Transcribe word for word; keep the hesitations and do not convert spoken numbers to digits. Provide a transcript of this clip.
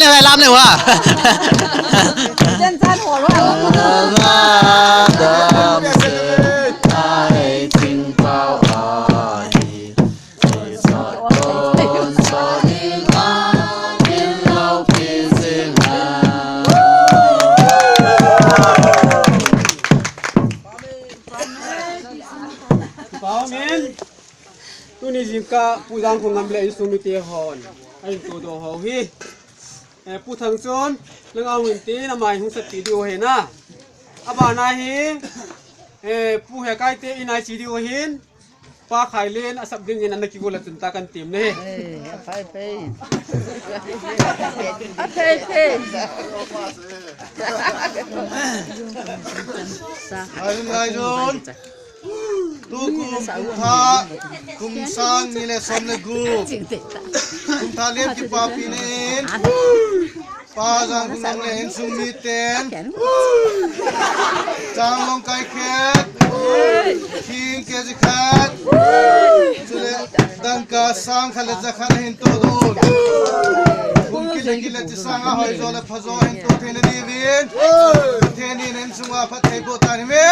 Lam le wa. Tuni jingkah Pu Jangkhongam le insung mite hon ahin todoh ho hi. Eh, Pu Thangchon, nang ahung in tin amai hung sat ti diu ahi na. Abana hi, eh, Pu Hekaite in a chi diu ahin. Pa Khailen asap dingin ana kigol a chun ta kan tem ne. Aphai phei. Aphai phei. Aizun, aizun. Tukum kum tha, kum sang ni le som le gup. Kum tha lem kipapi nen. Pa Jangkhongam le insung miten. Chang long kai khet. King ke ji khat. Chule dangka sang khat le ja khat hin to don. Kum kile kile chi sang a hoi jo le pha jo hin to thei na diuvin. Thei ni nen sunga phat thei bo ta ni me.